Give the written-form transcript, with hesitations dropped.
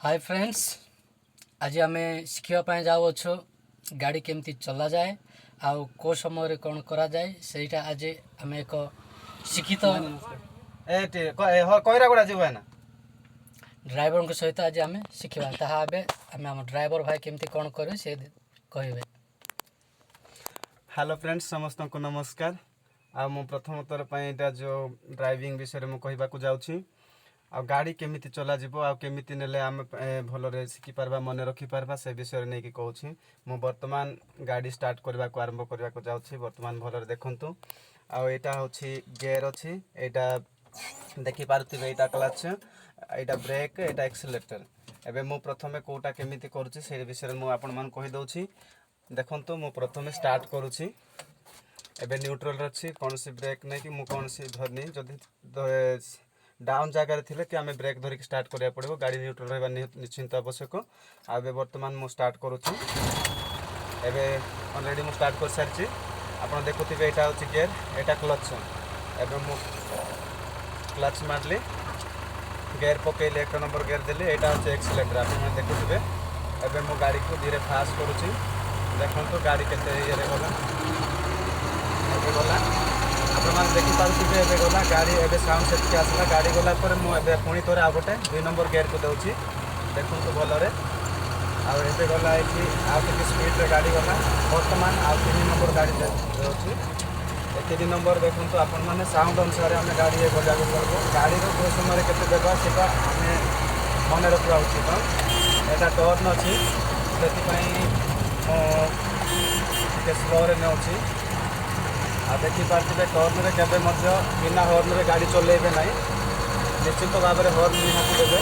High friends, ଆଜି ଆମେ ଶିଖିବା ପାଇଁ ଯାଉଅଛୁ ଗାଡ଼ି କେମିତି ଚଲାଯାଏ ଆଉ କେଉଁ ସମୟରେ କ'ଣ କରାଯାଏ। ସେଇଟା ଆଜି ଆମେ ଏକ ଶିକ୍ଷିତ ଏ କଇରାଗୁଡ଼ା ଯିବ ଏନା। ଡ୍ରାଇଭରଙ୍କ ସହିତ ଆଜି ଆମେ ଶିଖିବା। ତାହା ଏବେ ଆମେ ଆମ ଡ୍ରାଇଭର ଭାଇ କେମିତି କ'ଣ କରିବେ, ସେ କହିବେ। ହ୍ୟାଲୋ ଫ୍ରେଣ୍ଡସ୍, ସମସ୍ତଙ୍କୁ ନମସ୍କାର। ଆଉ ମୁଁ ପ୍ରଥମ ଥର ପାଇଁ ଏଇଟା ଯେଉଁ ଡ୍ରାଇଭିଂ ବିଷୟରେ ମୁଁ କହିବାକୁ ଯାଉଛି ଆଉ ଗାଡ଼ି କେମିତି ଚଲାଯିବ ଆଉ କେମିତି ନେଲେ ଆମେ ଭଲରେ ଶିଖିପାରିବା, ମନେ ରଖିପାରିବା, ସେ ବିଷୟରେ ନେଇକି କହୁଛି। ମୁଁ ବର୍ତ୍ତମାନ ଗାଡ଼ି ଷ୍ଟାର୍ଟ କରିବାକୁ ଆରମ୍ଭ କରିବାକୁ ଯାଉଛି ବର୍ତ୍ତମାନ। ଭଲରେ ଦେଖନ୍ତୁ। ଆଉ ଏଇଟା ହେଉଛି ଗିୟର ଅଛି, ଏଇଟା ଦେଖିପାରୁଥିବେ। ଏଇଟା କ୍ଲଚ୍, ଏଇଟା ବ୍ରେକ୍, ଏଇଟା ଏକ୍ସିଲେଟର। ଏବେ ମୁଁ ପ୍ରଥମେ କେଉଁଟା କେମିତି କରୁଛି, ସେଇ ବିଷୟରେ ମୁଁ ଆପଣମାନଙ୍କୁ କହିଦେଉଛି। ଦେଖନ୍ତୁ, ମୁଁ ପ୍ରଥମେ ଷ୍ଟାର୍ଟ କରୁଛି। ଏବେ ନ୍ୟୁଟ୍ରାଲ୍ ଅଛି, କୌଣସି ବ୍ରେକ୍ ନାହିଁ କି ମୁଁ କୌଣସି ଧରିନି। ଯଦି ଡାଉନ୍ ଜାଗାରେ ଥିଲେ କି ଆମେ ବ୍ରେକ୍ ଧରିକି ଷ୍ଟାର୍ଟ କରିବାକୁ ପଡ଼ିବ। ଗାଡ଼ି ନ୍ୟୁଟ୍ରାଲ୍ ରହିବା ନିଶ୍ଚିନ୍ତ ଆବଶ୍ୟକ। ଆଉ ଏବେ ବର୍ତ୍ତମାନ ମୁଁ ଷ୍ଟାର୍ଟ କରୁଛି। ଏବେ ଅଲରେଡ଼ି ମୁଁ ଷ୍ଟାର୍ଟ କରିସାରିଛି। ଆପଣ ଦେଖୁଥିବେ, ଏଇଟା ହେଉଛି ଗିୟର, ଏଇଟା କ୍ଲଚ୍। ଏବେ ମୁଁ କ୍ଲଚ୍ ମାରିଲି, ଗିୟର ପକେଇଲି, 1 ନମ୍ବର ଗିୟର ଦେଲି। ଏଇଟା ହେଉଛି ଏକ୍ସିଲେଟର, ଆପଣମାନେ ଦେଖୁଥିବେ। ଏବେ ମୁଁ ଗାଡ଼ିକୁ ଧୀରେ ଫାଷ୍ଟ କରୁଛି। ଦେଖନ୍ତୁ, ଗାଡ଼ି କେତେ ଇଏରେ ଗଲା। ଏବେ ଗଲା, ଆପଣମାନେ ଦେଖିପାରୁଥିବେ। ଏବେ ଗଲା ଗାଡ଼ି। ଏବେ ସାଉଣ୍ଡ ସେତିକି ଆସିଲା। ଗାଡ଼ି ଗଲା ପରେ ମୁଁ ଏବେ ପୁଣି ଥରେ ଆଉ ଗୋଟେ 2 ନମ୍ବର ଗିୟରକୁ ଦେଉଛି। ଦେଖନ୍ତୁ ଭଲରେ। ଆଉ ଏବେ ଗଲା ଏଠି, ଆଉ ଟିକେ ସ୍ପିଡ଼ରେ ଗାଡ଼ି ଗଲା। ବର୍ତ୍ତମାନ ଆଉ 3 ନମ୍ବର ଗାଡ଼ି ଦେଉଛି। ଏ 3 ନମ୍ବର ଦେଖନ୍ତୁ ଆପଣମାନେ, ସାଉଣ୍ଡ ଅନୁସାରେ ଆମେ ଗାଡ଼ି ଇଏ କରିବାକୁ ପଡ଼ିବ। ଗାଡ଼ିର କେଉଁ ସମୟରେ କେତେ ଦେବା, ସେଇଟା ଆମେ ମନେ ରଖିବା ଉଚିତ। ଏଇଟା ଟର୍ନ ଅଛି, ସେଥିପାଇଁ ମୁଁ ଟିକେ ସ୍ଲୋରେ ନେଉଛି। ଆଉ ଦେଖିପାରୁଥିବେ, ଟର୍ନରେ କେବେ ମଧ୍ୟ ବିନା ହର୍ନରେ ଗାଡ଼ି ଚଲେଇବେ ନାହିଁ। ନିଶ୍ଚିତ ଭାବରେ ହର୍ନ ନିହାତି ଦେବେ।